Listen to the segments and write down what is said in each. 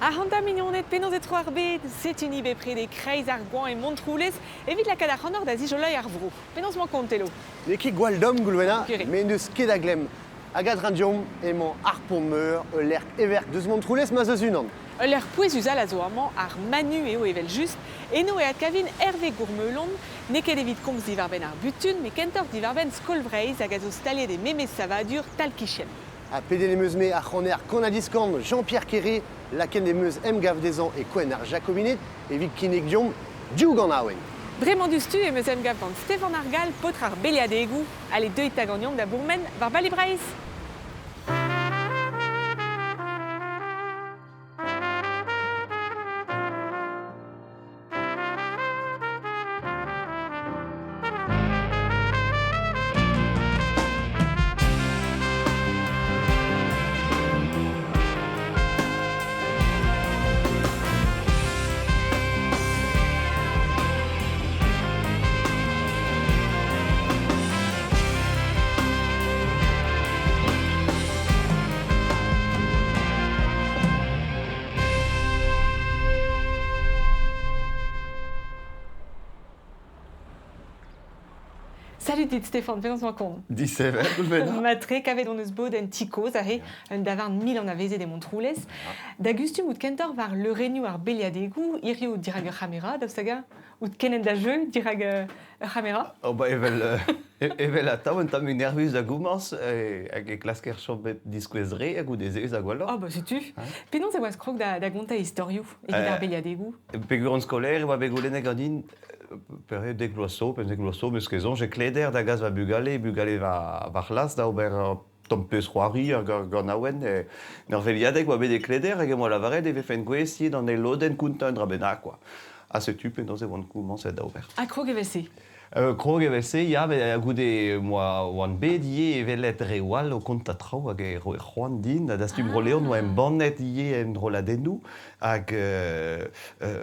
Ac'hanta mignoned, penaos e tro ar bed? Setu ni bepred e-kreiz ar goañv e Montroulez evit lakaat ac'hanoc'h da zijoleiñ ar vro. Penaos 'mañ kont, Telo? N'eo ket gwall domm, Goulwena, Kere. met n'eus ket a glemm. Hag a-dreñv emañ ar Pont-Meur, ul lec'h heverk deus Montroulez ma'z eus unan. Ul lec'h pouezus all a zo amañ, ar Manu eo evel-just. Eno e adkavin Herve Gourmelon, n'eo ket evit komz diwar-benn ar butun, met kentoc'h diwar-benn Skol Vreizh hag a zo staliet e memes savadur tal-kichen. Ha pedet em eus-me ar c'haner kan-ha-diskan Jean-Pierre Quéré, lakaet em eus emgav dezhañ e kouent ar Jakobined evit kinnig deomp div ganaouenn. Bremañ diouzhtu em eus emgav gant Stefan Ar Gall, paotr ar beliadegoù. Ale, deuit 'ta ganeomp da bourmen war Bali Breizh! Salut dit Stéphane, penaos 'mañ kont? Disevel, Goulwena. Matre, kavet hon eus bod en ti kozh aze, un davarn mil anavezet e Montroulez. Da gustum out kentoc'h war leurennoù ar beliadegoù, hiziv dirak ur c'hamera, daoust hag-eñ out kenet da jeu dirak ur c'hamera? Oh bah evel, evel atav un tammig nervus da gomañs hag e klasker chom bet diskouez re ha goude-se ez a gwelloc'h. Oh bah setu. Penaos e oas krog da, da gontañ istorioù evit ar beliadegoù? Peogwir on skolaer e oa bet goulennet ganin pere dek vloaz zo, 15 vloaz zo, 'meus ket soñj, e kleder da gas va bugale, bugale va, va c'hlas da ober ur tamm pezh-c'hoari ur ganaouenn. En ur veliadeg oa bet e Kleder hag em boa lavaret e vefen gouest ivez d'an eil lodenn kontañ un dra bennak quoi. Ha setu penaos e oan komañset da ober. Ha krog evel-se? Krog evel-se, ya, met goude m'oa oan bet ivez e welet reoù all o kontañ traoù hag e roe c'hoant din da dastum Bro-Leon oa embannet ivez en rolladennoù hag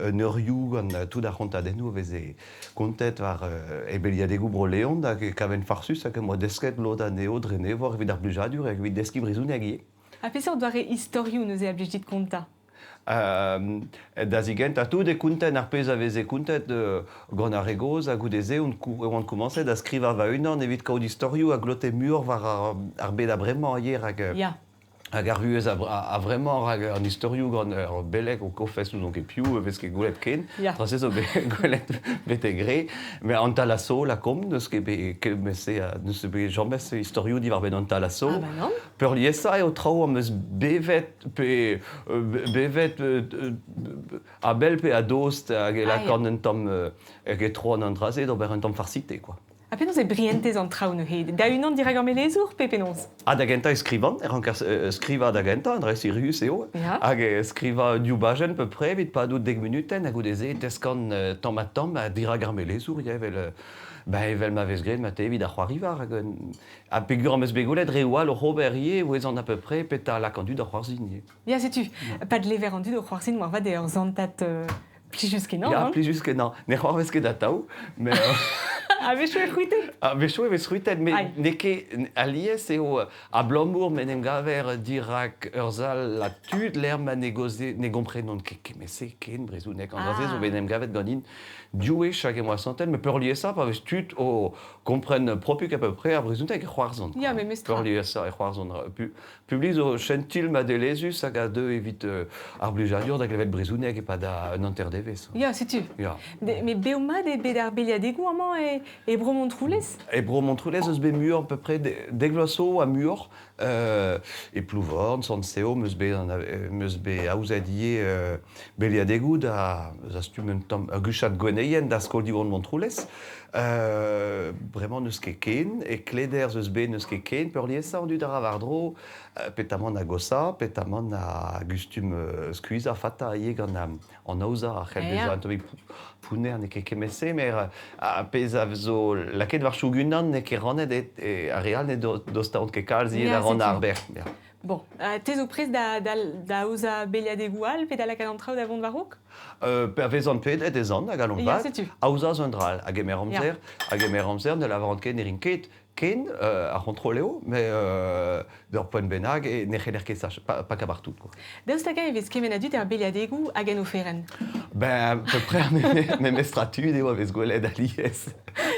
un eurioù gant tout ar c'hontadennoù a veze kontet war ebeliadegoù Bro-Leon hag e kaven farsus hag em boa desket lod anezho dre nevor evit ar blijadur hag evit deskiñ brezhoneg ivez. Ha peseurt doare istorioù neuze a blij dit kontañ? Da zigentañ tout e konten ar pezh a veze kontet gant ar re gozh ha goude-se on e oan komañset da skrivañ va-unan evit kaout istorioù a glote muioc'h war ar bed a-bremañ ivez rak Ya. Hag ar vuhez a-vremañ rak an istorioù gant ur beleg o kofes n'ouzon ket piv e vez ket gwelet ken. Tra-se zo bet gwelet betek re. Mais an talasso lakaomp n'eus ket bet kement-se n'eus bet james istorioù diwar-benn an talasso. Ah bah non. Peurliesañ eo traoù am eus bevet pe bevet a-bell pe a-dost hag e lakaan un tamm hag e troan an dra-se d'ober un tamm farsite quoi. Ha penaos e brientez an traoù neuze? Da-unan dirak ar melezour pe penaos? Ah, da gentañ e skrivan, e ranker skrivañ da gentañ, un dra sirius eo. Ya. Hag e skrivañ div bajenn peu près evit padout dek munutenn, ha goude-se e teskan tamm-ha-tamm dirak ar melezour, ya, evel, ben, evel ma vez graet ma-te evit ar c'hoariva. Hag, ha peogwir am eus bet gwelet reoù all oc'h ober ivez, e ouezan à peu près petra lak an dud da c'hoarzhin ivez. Ya, setu, pa dlever an dud o c'hoarzhin moarvat eo ur santad plijus-kenañ. Ya, plijus-kenañ. Ne c'hoarvez ket atav, mais A-wechoù e c'hwitet. A-wechoù e vez c'hwitet, met n'eo ket alies eo abalamour m'en em gaver dirak ur sal ha tud lec'h ma ne gaoze ne gomprenont ket kement-se ken brezhoneg. An dra-se zo bet en em gavet ganin div wech hag em boa santet, met peurliesañ pa vez tud o kompren propik à peu près ar brezhoneg e c'hoarzhont. Ya, memes tra. Peurliesañ e c'hoarzhont. Publik zo chentil madelezhus hag a deu evit ar blijadur da glevet brezhoneg e-pad un hanter-devezh. Ya, setu. Ya. Met bev-mat eo bet ar beliadegoù amañ e, e Bro Montroulez? E Bro Montroulez eus bet muioc'h à peu près dek vloaz zo ha muioc'h. E Plouvorn, Sant-Seo, 'm eus bet, 'm eus bet aozet ivez beliadegoù da dastum un tamm ur guchad gwenneien da skol Diwan Montroulez. Bremañ n'eus ket ken, e Kleder 'z eus bet n'eus ket ken, peurliesañ an dud a ra war-dro, petamant a gosa, petamant a gustum skuizhañ, fatañ ivez gant an aozañ a c'hell bezañ un tammig pounner, n'eo ket kement-se, met ar pezh a zo lakaet war choug unan n'eo ket rannet ar re all ne dostaont ket kalz ivez da rannañ ar bec'h. Bon, te zo prest da, da, da aozañ beliadegoù all pe da lakaat an traoù da vont war-raok? Pa vezan pedet ez an a galon vat, aozañ zo un dra all, a gemer amzer, a gemer amzer, ne lavaran ket ne rin ket, Ken ar c'hontrol eo, met d'ur poent bennak e ne c'heller ket sach pakañ partout quoi. Daoust hag-eñ e vez kement a dud er beliadegoù hag en oferenn? Ben, à peu près ar memes tra tud eo a vez gwelet alies.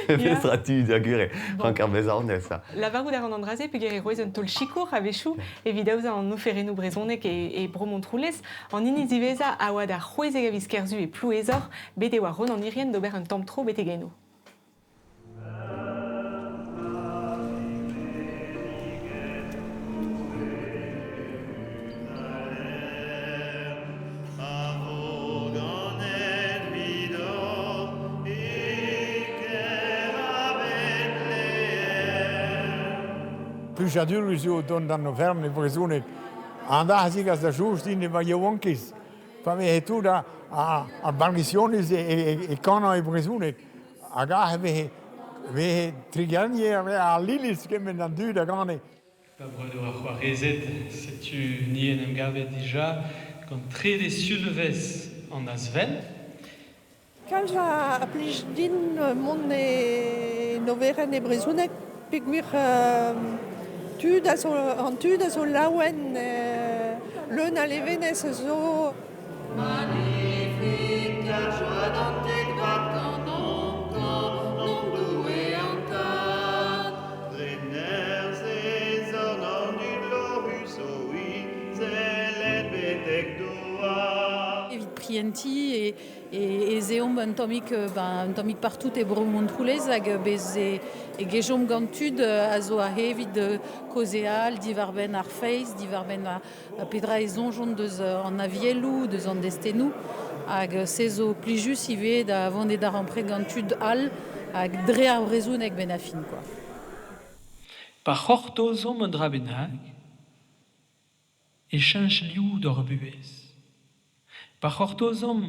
Memes tra tud, ya gwir eo. Rank ar bezañ onest. Lavarout a ran an dra-se peogwir e roez un taol sikour a-wechoù evit aozañ an oferennoù brezhonek e Bro-Montroulez. An hini ziwezhañ a oa d'ar 16 a viz Kerzu e Plouezoc'h. Bet e oa Ronan Hirrien d'ober un tamm tro betek eno. Plijadurus eo dont d'an overn e brezhoneg. An da a zegas da soñj din e va yaouankiz. Pa veze tout ar barrisiones e kanañ e brezhoneg. Hag aze e veze tregernier al iliz kement an dud a gane. Va breudeur ha c'hoarezed, setu ni en em gavet dija gant trede sulvezh an Azvent. Kalz a plij din mont e oberenn e brezhoneg peogwir tud a zo, an tud a zo laouen, leun a levenez a zo. Magnifique joie dans tes droites quand nom Doue an Tad. Dre nerzh e zorn an dud lorc'hus o izelet betek douar. Evit prientiñ ez eomp un tammig, ben, un tammig partout e bro Montroulez hag bez e gejomp gant tud a zo aze evit kaozeal diwar-benn ar feiz, diwar-benn Petra e soñjont deus an avieloù, deus an destennoù, hag se zo plijus ivez da vont e darempred gant tud all hag dre ar brezhoneg benn ar fin quoi. Pa c'hortozomp un dra bennak e cheñch liv d'hor buhez. Pa c'hortozomp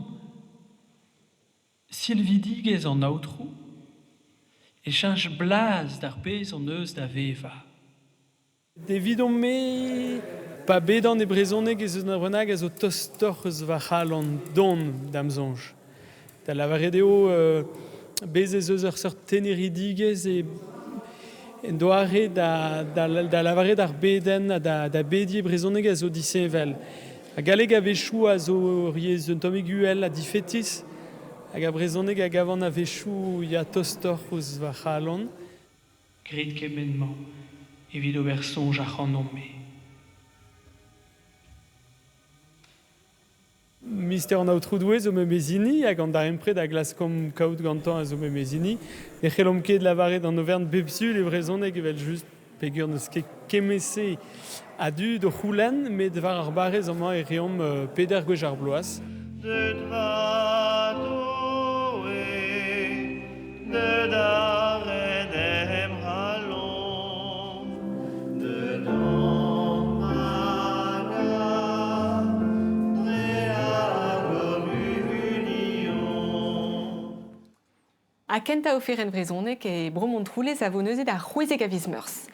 silvidigezh an Aotrou e cheñch blaz d'ar pezh hon eus da vevañ. Evidon-me, pa bedan e brezhoneg ez eus un dra bennak a zo tostoc'h eus va c'halon don da'm soñj. Da lavaret eo bez' ez eus ur seurt teneridigezh e en doare da lavaret ar bedenn ha da bediñ e brezhoneg a zo disheñvel. Ha galleg a-wechoù a zo ur yezh un tammig uhel ha difetis, hag ar brezhoneg a gavan a-wechoù ya tostoc'h ouzh va c'halon. Grit kement-mañ evit ober soñj ac'hanomp-me. Mister an Aotrou Doue zo memes hini hag an darempred a glaskomp kaout gantañ a zo memes hini. Ne c'hellomp ket lavaret an overn bep sul e brezhoneg evel-just peogwir n'eus ket kement-se a dud o c'houlenn, met war ar barrez amañ e reomp peder gwech ar bloaz. Deut va Doue, deut ar en em c'halon, deut hon magañ dre ar gommunion. Ha kentañ oferenn vrezhonek e Bro-Montroulez a vo neuze da c'hwezek a viz Meurzh.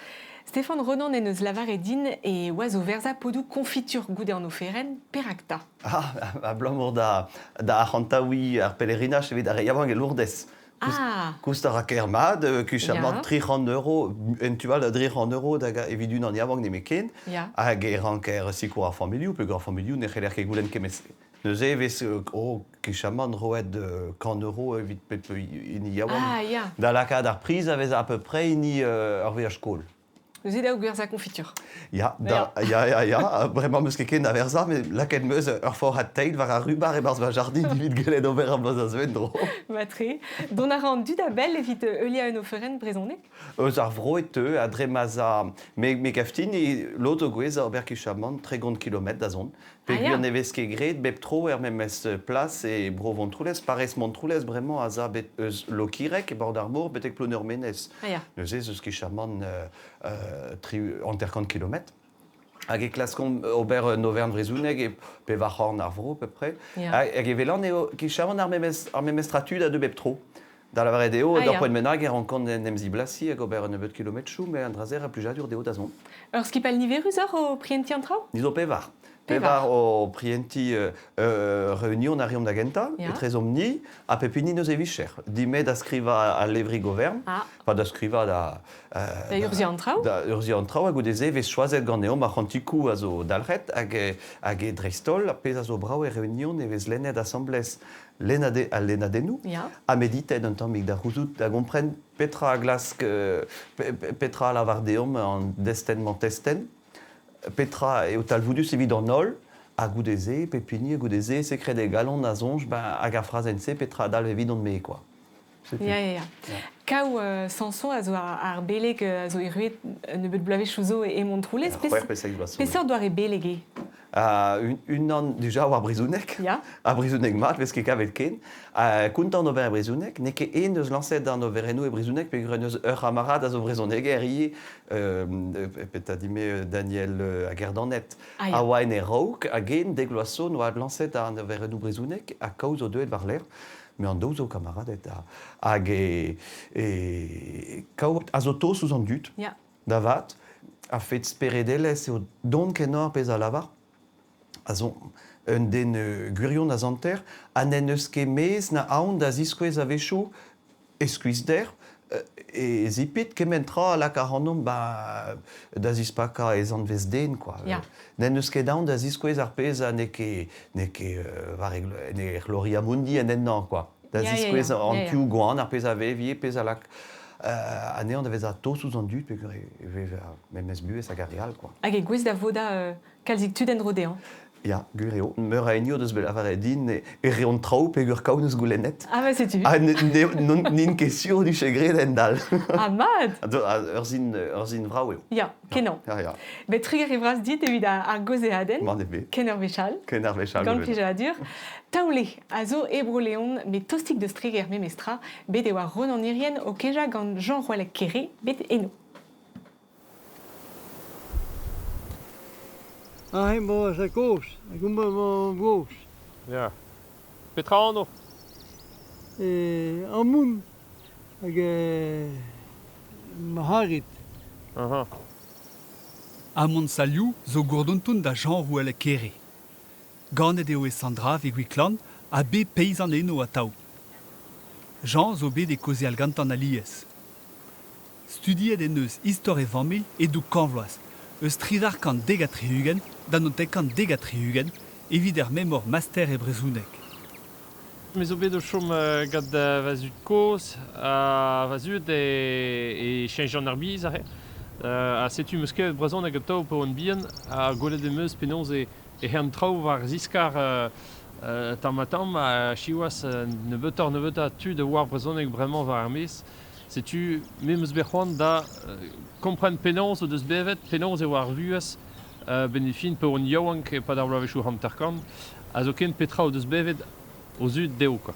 Stefan Renan en deus lavaret din e oa zo verzañ podoù koñfitur goude an oferenn. Perak 'ta? Ah, abalamour da arc'hantaouiñ ar pelerinaj evit ar re yaouank e Lourdes. Ah! Koust a ra ker mat, kuchamant 300 euro, en tu all da 300 euro da evit unan yaouank nemetken. Hag e ranker sikour ar familhoù, peogwir ar familhoù ne c'heller ket goulenn kement-se. Neuze e vez oh, kuchamant roet 100 euro evit pep hini yaouank. Ah, ya. Da lakaat ar priz a vez à peu près hini ur veaj skol. Neuze daou gwerzhañ koñfitur. Ya, da, ya, ya, ya. Bremañ 'meus ket ken da verzañ, met lakaet 'meus ur forc'had teil war ar rubar e-barzh ma jardin evit gellet ober ar bloaz a zeu en-dro. Matre. Dont a ra an dud a-bell evit heuliañ un oferenn brezhonek? Eus ar vro e teu, ha dre ma 'z a... Me gav din e lod o gwez ober kichamant 30 kilometr da zont. Peogwir ne vez ket graet bep tro er memes plas e bro Vontroulez. Parrez Montroulez bremañ a za bet eus Lokireg e bord ar mor betek Ploneour-Menez. Neuze ez eus kichamant 50 kilometr. Hag e klaskomp ober un overn vrezhonek e pevar c'horn ar vro à peu près. Hag e welan eo kichamant ar memes tra tud a deu bep tro. Da lavaret eo, d'ur poent bennak e rankont en em ziblasiñ hag ober un nebeud kilometroù, met an dra-se a ra plijadur dezho da zont. Ur skipailh niverus oc'h o prientiñ an traoù? Ni zo pevar. Pevar o prientiñ ur reunion a reomp da gentañ, etrezomp-ni, ha pep hini neuze e vicher. Din-me da skrivañ al levrig overn, pa da skrivañ da... Da urzhiañ an traoù? Da urzhiañ an traoù, ha goude-se e vez choazet ganeomp ar c'hantikoù a zo dalc'het, hag e dreist-holl, ar pezh a zo brav er reunion e vez lennet asambles lennade, al lennadennoù, ha meditet un tammig da c'houzout, da gompren petra a glask, petra a lavar deomp an destenn-mañ-testenn, Petra eo talvoudus evit an holl? Ha goude-se, pep hini, goude-se, sekred e galon a soñj, ben, hag ar frazenn-se, petra a dalv evidon-me, quoi. Setu. Ya, ya, ya. Kaou Samson a zo ar beleg a zo erruet un nebeud bloavezhioù zo e Montroulez. C'hwec'h pe seizh vloaz zo. Peseurt doare beleg eo? Unan dija war brezhoneg, ar brezhoneg mat 'vez ket kavet ken. Kontant ober e brezhoneg, n'eo ket en deus lañset an oberennoù e brezhoneg peogwir en deus ur c'hamarad a zo brezhoneger ivez, petra din-me Daniel a Gerdanet, a oa en e raok hag en dek vloaz zo 'noa lañset an oberennoù brezhoneg ha kaoz zo deuet war-lerc'h. Me an daou zo kamaraded hag e kaout a zo tost ouzh an dud. Da vat, a-fet speredelezh eo don kenañ ar pezh a lavar, a zo un den gwirion a zanter ha n'en deus ket mezh na aon da ziskouez a-wechoù e skuizhder, e zipit kement tra a lak ac'hanomp ba, da zispakañ e zanvez den quoi. N'en deus ket aon da ziskouez ar pezh ha n'eo ket n'eo ket war e ne c'hloria mundi en ennañ quoi. Da ziskouez an tuoù gwan, ar pezh a vev ivez, pezh a lak anezhañ da vezañ tost ouzh an dud peogwir e vev ar memes buhez hag ar re all quoi. Hag e gouez da vodañ kalzik tud en-dro dezhañ. Ya, gwir eo. Meur a hini o deus bet lavaret din e reont traoù peogwir kaout eus goulennet. Ah bah setu. Ha n'int ket sur dije graet hent-all. Ah mat! Ur sin, ur sin vrav eo. Ya, kenañ. Ya, ya. Bet trugarez vras dit evit ar gaozeadenn. Mann ebet. Ken ur wech all. Ken ar wech all. Gant plijadur. Taole a zo e Bro-Leon, met tostik deus Treger memestra, bet e oa Ronan Hirrien o kejañ gant Jean Roualec-Kéré, bet eno. Aze emañ ar kozh, hag homañ emañ gozh. Ya. Petra anv? Amoun hag Marc'harid. Aha. Amon Saliou zo gourdonton da Jean Roualec-Kéré. Ganet eo e Sant-Drav e Gwiklan ha bet peizant eno atav. Jean zo bet e kaozeal gantañ alies. Studiet en deus istor e familh e-doug kant vloaz, eus 70 da 1970 evit ar memor master e brezhoneg. Me zo bet o chom gant va zud-kozh ha va zud e cheñchan ar biz aze. Ha setu 'm eus klevet brezhoneg atav pa oan bihan ha gwelet em eus penaos e ec'h traoù war ziskar tamm-ha-tamm ha siwazh nebeutoc'h-nebeutañ tud a oar brezhoneg bremañ war ar maez. Setu me 'm eus bet c'hoant da kompren penaos o deus bevet, penaos e oa ar vuhez benn fin pa oan yaouank e-pad ar bloavezhioù hanter-kant ha zoken petra o deus bevet o zud dezho kwa.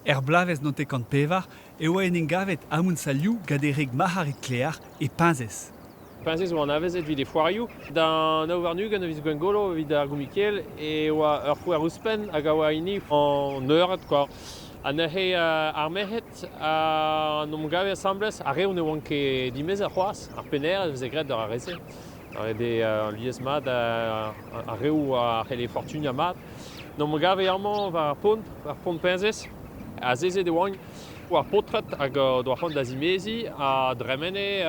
Er bloavezh 94 e oa en em gavet Amun Saliou gant e wreg Marc'harid Klear e Peñzez. Peñzez oa anavezet evit e foarioù. D'an 29 a viz Gwengolo evit ar Goumikel e oa ur foar ouzhpenn hag a oa hini an eured kwa. Ha neuze ar merc'hed a 'n em gave asambles, ar reoù ne oant ket dimezet c'hoazh, ar pennhêr e veze graet d'ar re-se. Ret eo lies-mat ar reoù a c'helle fortuniañ mat. 'N em gave amañ war ar pont, war pont Peñzez. Azezet e oan war paotred hag o doa c'hoant da zimeziñ a dremene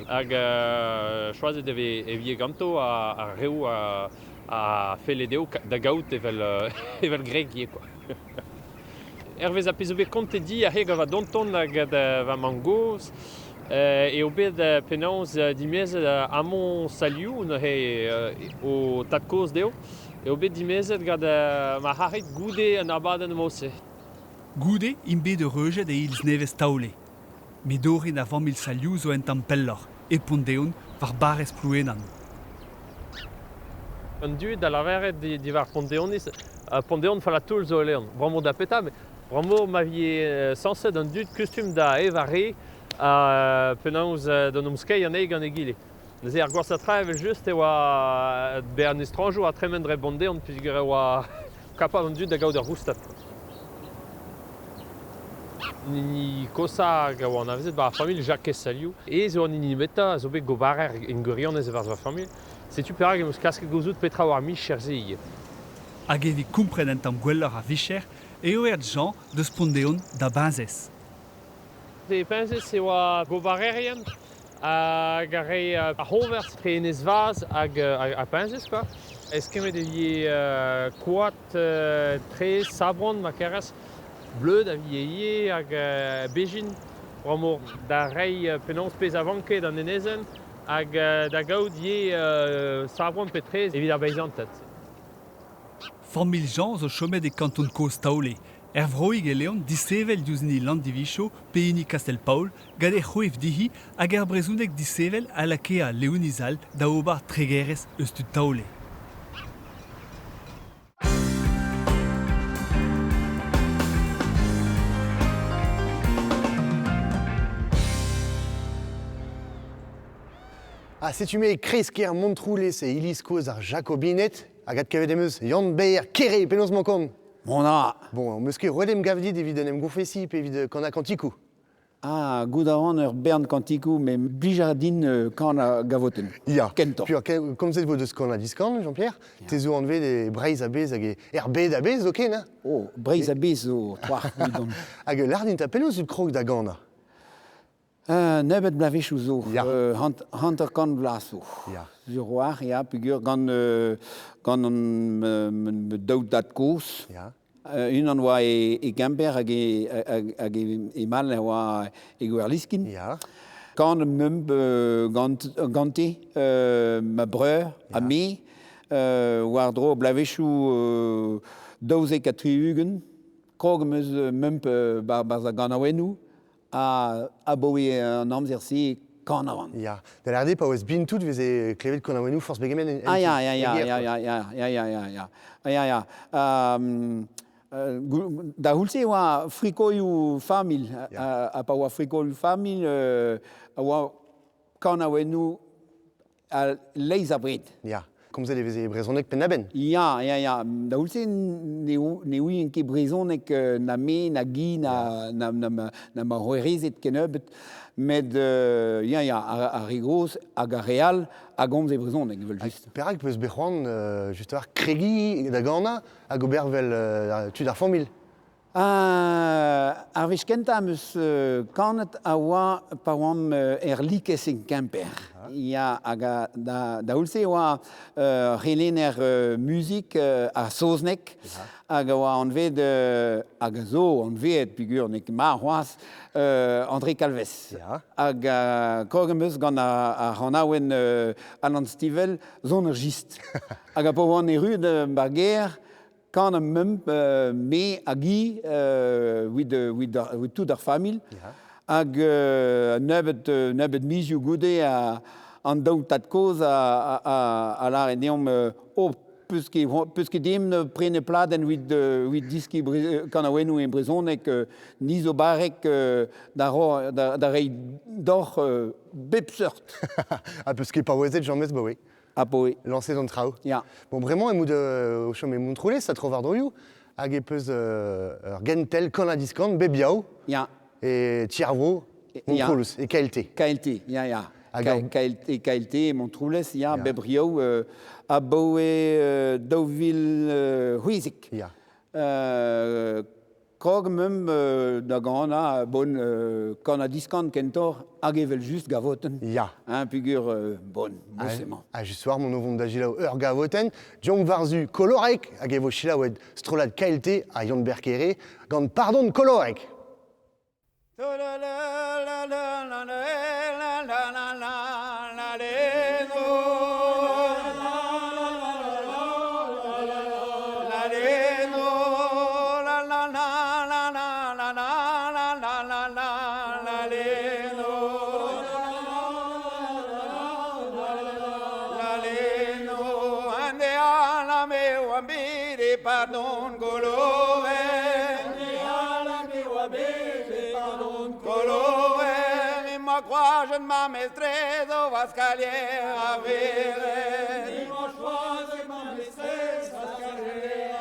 hag choazet e vije ganto ar reoù a felle dezho da gaout evel evel greg ivez kwa. Hervez ar pezh zo bet kontet di aze gant va donton hag va mamm-gozh eo bet penaos dimezet Hamon Saliou neuze o tad-kozh dezho eo bet dimezet gant Marc'harid goude an abadenn mod-se. Goude int bet eureujet e iliz nevez Taole. Met orin ar familh Saliou zo un tamm pelloc'h, e Pont-Deon, war barrez Plouenan. An dud a lavaret diwar Pont-Deoniz, Pont-Deon falla toull zo e Leon. Bremañ da petra, met bremañ ma vije sañset an dud kustum da evañ re ha penaos d'an omskeiñ anezhe gant egile. Neuze ar gwashañ tra evel-just e oa bezañ estrañjour ha tremen dre Bondeon peogwir e oa kapabl an dud da gaout ur goustad. An hini koshañ hag a oa anavezet 'ba ar familh, Jakez Saliou, ez eo an hini nemetañ a zo bet gobarer en gwirionez e-barzh va familh. Setu perak em eus klasket gouzout petra oa ar micher-se ivez. Hag evit kompren un tamm gwelloc'h ar vicher eo aet Jean deus Pont-Deon da Binsez. E Pinsez e oa gobarerien hag a rae ar c'hoñvers etre Enez Vaz hag ha Pinsez kwa. Eskemmet e vije koad, traezh, sabron ma kerez, bleud a vije ivez hag bezhin abalamour da reiñ penaos pezh a vanke d'an enezenn hag da gaout ivez sabron pe traezh evit ar beizanted. Familh Jean zo chomet e kanton kozh Taole. Er vroig e Leon disheñvel diouzh hini Landivicho pe hini Kastell-Paol gant he c'hoef dezhi hag ar brezhoneg disheñvel a lakae Leoniz all da ober tregerezh eus tud Taole. Ha setu-me e kreiz-kêr Montroulez e iliz kozh ar Jakobined. Hag adkavet em eus Yann Ber Kere, penaos 'mañ kont? Mont a ra. Bon, 'm eus ket roet em gav dit evit en em gofesiñ pe evit kanañ kantikoù. Ah, goût a ran ur bern kantikoù, met blij a ra din kanañ gavotenn. Ya. Kentoc'h. Puis, komzet vo deus kanañ-diskan, Jean-Pierre. Te zo anvet e Breizh a-bezh hag e er bed a-bezh zoken, hein? Oh, Breizh a-bezh zo c'hoar evidon. Hag lâr din 'ta penaos out krog da ganañ? Nebeut bloavezhioù zo, 50 vloaz zo. Sur 'oar, ya, peogwir gant, gant an daou dad-kozh. Unan oa e Gemper hag e, hag e, e Mal e oa e Gwerliskin. Kan meump gant, gante, ma breur ha me, war-dro bloavezhioù 72, krog 'm eus meump 'barzh ar ganaouennoù Ha abaoe an amzer-se kan a ran. Ya, da lâret eo pa oas bihan-tout 'veze klevet kanaouennoù forzh pegement en, Ah ya, ya, ya, ya, ya, ya, ya, ya, ya, ya, ya, ya. Da c'houlz-se e oa frikoioù familh, ha pa oa frikoioù familh a oa kanaouennoù a-leizh abred. Ya, komzet e veze e brezhoneg penn-da-benn. Ya, ya, ya. Da c'houlz-se ne, ne ouien ket brezhoneg na me, na Guy, na, na, na, ma, na ma c'hoarezed kennebeut. Met ya, ya, ar, ar re gozh hag ar re all a gomze brezhoneg evel-just. Perak 'peus bet c'hoant just war kregiñ da ganañ hag ober 'vel tud ar familh? Ar wech kentañ am eus kanet a oa pa oamp er Likez e Kemper. Ya, hag da, da c'houlz-se e oa ur c'helenner muzik ar saozneg hag a oa anvet, hag a zo anvet peogwir n'eo ket marv c'hoazh, André Calvez. Hag krog am eus gant ar c'hanaouenn Alan Stivell, Son ar jist. Hag a pa oan erru ba'r gêr, Kan meump me hag hi evit, evit tout ar familh. Hag nebeut, nebeut mizioù goude an daou tad-kozh a, a, a lâre deomp oh, peus ket, peus ket dimp prenet pladenn evit, evit diskiñ kanaouennoù e brezhoneg, ni zo barrek da, da, da reiñ deoc'h bep seurt. Ha peus ket paouezet james, ba oui. Abaoe. Lañset an traoù. Ya. Bon, bremañ emout o chom e Montroulez, ha tro-war-droioù, hag e peus ur gentel kan-ha-diskan bep yaou. Ya. E ti ar vro, Montroulez, e KLT. KLT, ya, ya. KLT, KLT, Montroulez, ya, bep yaou, abaoe 2016. Ya. Krog meump da ganañ bon kan-ha-diskan kentoc'h hag evel-just gavotenn. Ya. Hein, peogwir bon, emañ. Ha just soir mont o vont da selaou ur gavotenn, deomp war-zu Koloreg hag e vo selaouet strollad KLT ha Yann Berkere gant Pardon Koloreg. Pardon Goloven Goloven, ma kroajen ma mestrez o va skalier a veren.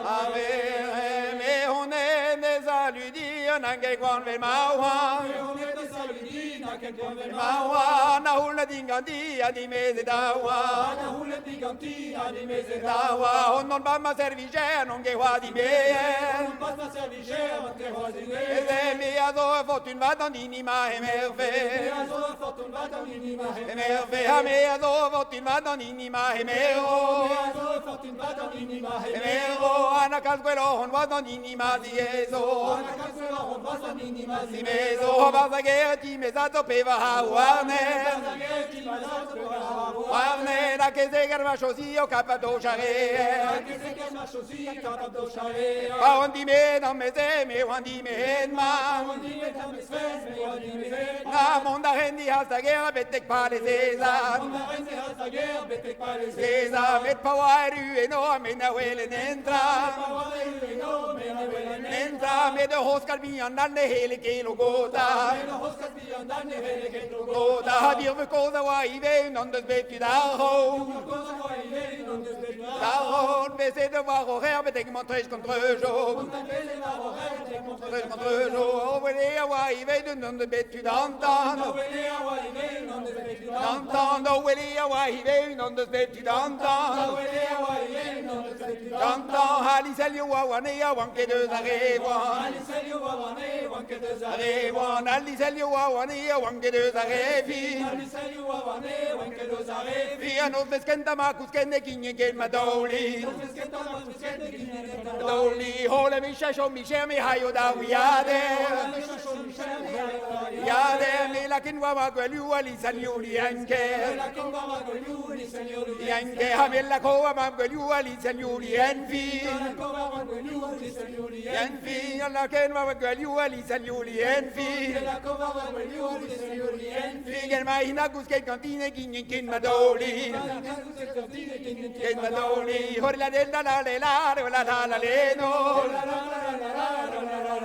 A veren, me hon enez a ludia an ket gwan vel ma oan. Ma oan, na houlet din ganti ha dimezet a oan. Na houlet din ganti ha dimezet a oa. On non ba ma servijer, non ket oa dimeet. Non pas ma servijer, non ket oa dimeet. Ez me a zo ur fortun vat an hini ma emerve. Me a zo ur fortun vat an hini ma emerve. Ha me a zo ur fortun vat an hini ma emero. Me a zo ur fortun vat an hini ma emero. Ha na kalz gwelloc'h on oa d'an hini ma ziezo. Ha na kalz gwelloc'h on oa d'an hini ma zimezo. Barzh ar gêr e timezad o pevar ha warner. Warner ha kezeg ar marchosi o kapab d'o charreer. Pa oan dimet an meze, me oan dimet ma. Na mont a ren dihas da gêr betek palez Sezar. Sezar, met pa oa erru eno ha me na welen entra. Entra, met ur c'hozh bihan all ne c'helle ket o gota. Gota, ha dirve kozh a oa ivez unan deus bet tud ar c'hozh. Ar c'hozh, bezet e oa o c'her betek mañ treuz gant treujo. Treuz gant treujo, o wele a oa ivez unan deus bet tud an tan. An tan, o wele a oa ivez unan deus bet tud an tan. An tan, ha liselioù a oa ne a oan ket eus ar re voan. Ar re voan, al liselioù a oa ne a oan ket eus ar re fin. Fi an nozvezh kentañ ma kousken e kigneg get ma daoulin. Daoulin, holl a micher, micher, me haio da wiader. Wiader, me lakin war ma gwelioù a liselioù lienker. Lienker, ha me lako war ma gwelioù a liselioù lienfi. Lienfi, a laken war ma gwelioù a liselioù lienfi. Fi, gel ma hina kousket gantine kigneg ken ma daoulin. Ken ma daoulin, hor la del la la le la la la la le no.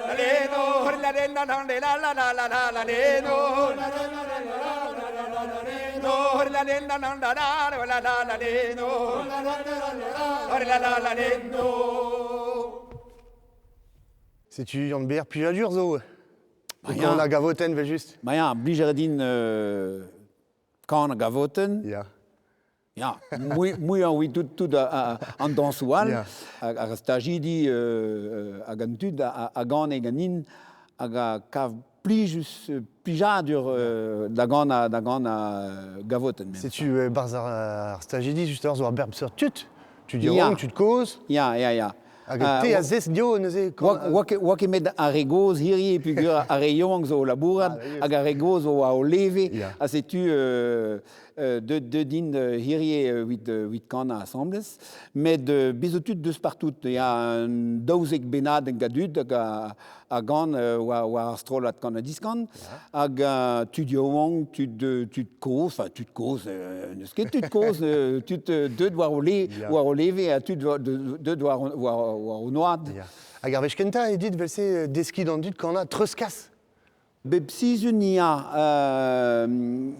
La le no, hor la del la la le la la la la la la le no. No, hor la del la la la la la la la le no. Hor la la la le no. Setu Yann Ber plijadur zo. Gant ar gavotenn evel-just. Ma ya, blij a ra din kan ar gavotenn. Ya. Ya, muiañ oui tout, tout an dañsoù all, ar stajidi hag an tud a gane ganin hag a kav plijus plijadur da ganañ da ganañ gavotenn. Setu barzh ar stajidi justement zo ar berb seurt tud. Tud yaouank, tud kozh. Ya, ya, ya. Hag te a zesk dio neuze Oa ket met ar re gozh hirie peogwir ar re yaouank zo o labourat hag ar re gozh o oa o leve ha setu deuet int hirie evit kanañ asambles. Met bez zo tud deus partout. Ya un 12 bennadenn a dud hag a gan war ar strollad kan-ha-diskan. Hag tud yaouank, tud, tud kozh, enfin tud kozh, n'eus ket tud kozh, tud deuet war o, le, war o leve ha tud deuet war, war, war o noad. Hag ar wech kentañ eo dit evel-se deskiñ d'an dud kanañ treuzkas? Bep sizhun ya.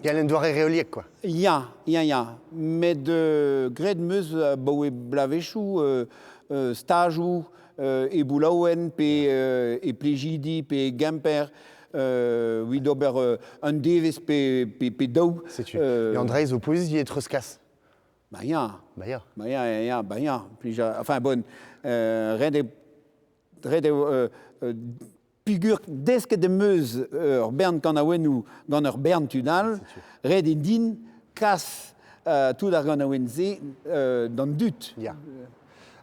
Ya, en doare reoliek quoi. Ya, ya, ya. Met graet 'm eus abaoe bloavezhioù stajoù e Boulaouen pe e Plijidi pe e Gemper evit ober un devezh pe, pe, pe daou. Setu. E an dra zo pouezus ivez treuzkas. Ba ya. Ba ya. Ba ya, ya, ya, ba ya. Plija, enfin bon, ret eo ret eo Peogwir desket em eus ur bern kanaouennoù gant ur bern tud all, ret eo din kas tout ar ganaouenn-se d'an dud. Ya.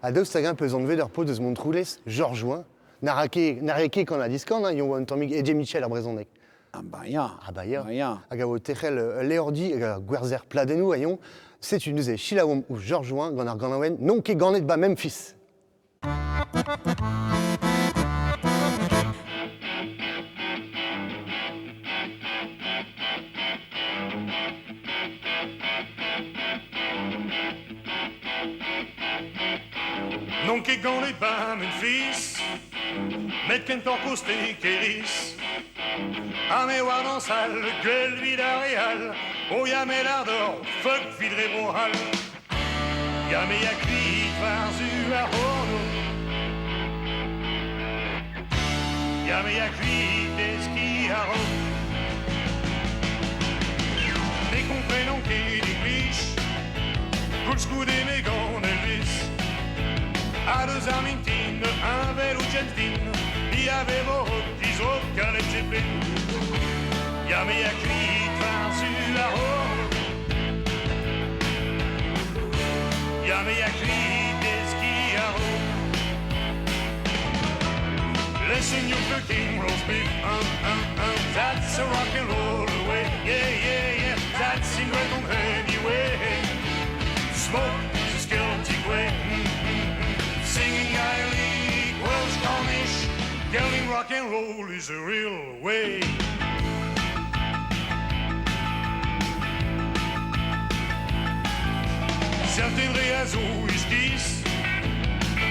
Ha daoust hag-eñ peus anvet ur paotr eus Montroulez, Georges Jouin, na ra ket, na rae ket gant an diskan, hein, oa un tammig Eddie Mitchell ar brezhoneg. Ah bah ya. Ah bah ya. Bah ya. Hag a vo tec'hel ul levrdi hag ar gwerzher pladennoù a yon. Setu neuze selaouomp ouzh Georges Jouin gant ar ganaouenn N'on ket ganet ba Memphis. N'on ket ganet ba Memphis, met kentoc'h koste Keris. Ha me oar dañsal, gwell 'vit ar re all, o ya met ardor, fuck 'vit re Bro-C'hall. Ya me ya kuit war-zu ar c'hornôg. Ya me ya kuit deskiñ a-raok. Ne komprenan ket e glij, koulskoude me gant Elvis. Ha deus ar mintin, heñvel ouzh James Dean, ni a vevo dizro kalet Zeppelin. Ya me ya kuit war-zu ar hor. Ya me ya kuit deskiñ a-raok. Listen you cooking roast beef, That's a rock and roll away, yeah, yeah, yeah. That's in Breton anyway. Smoke is a Celtic way. Singing Gaelic, Welsh, Cornish, Gaelic rock and roll is a real way. Certain re a zo iskis,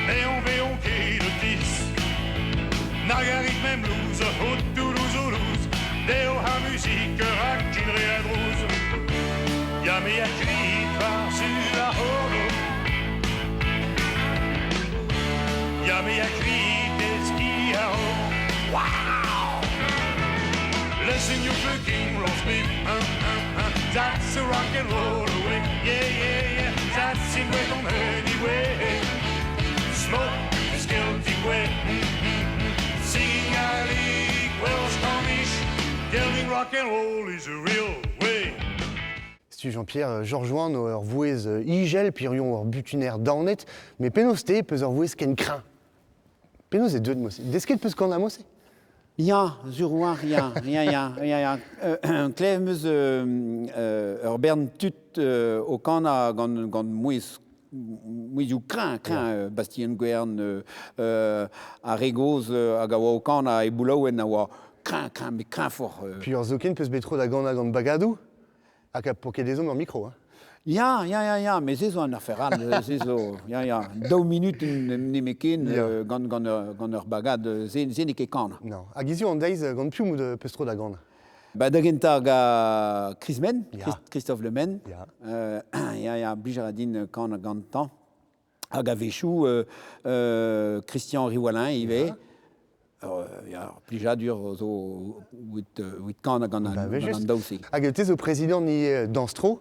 ne on veont ket o tis. Nag a rit mem louz, o Toulouse, o louz, dezho ar muzik rak in re a drouz. Ya me a kuit war-zu ar c'holo. Ya me a kuit deskiñ a-raok. Wow! Listen you cooking roast beef, That's a rock and roll away, yeah, yeah, yeah. That's in Breton anyway. Smoke is Celtic way. Singing Gaelic, Welsh, Cornish, Celtic rock and roll is a real way. Setu Jean-Pierre Georgeoin ur vouezh ijel pirion ur butuner daonet, met penaos te peus ur vouezh ken kreñv? Penaos eo deuet mod-se? Desket peus kanañ mod-se? Ya, sur oar, ya, ya, ya, ya, ya. Klev 'm eus ur bern tud o kanañ gant, gant mouezh mouezhioù kreñv, kreñv, Bastien Gwern, ar re gozh hag a oa o kanañ e Boulaouenn a oa kreñv, kreñv, met kreñvoc'h. Puis ur zoken peus bet tro da ganañ gant bagadoù hag a po ket ezhomm ur mikro, hein? Ya, ya, ya, ya, met se zo un afer all, se zo, ya, ya, daou minut nemetken gant, gant, ur, gant ur bagad, se, se n'eo ket kanañ. Non. Hag hiziv an deiz, gant piv out peus tro da ganañ? Ba, da gentañ gant Chris Men, Christophe Le Men. Ya, ya, ya, blij a ra din kanañ gantañ. Hag a-wechoù Christian Riwallin ivez. Ya, ur plijadur zo evit kanañ gant an daou-se. Hag te zo prezidant ni Danstro,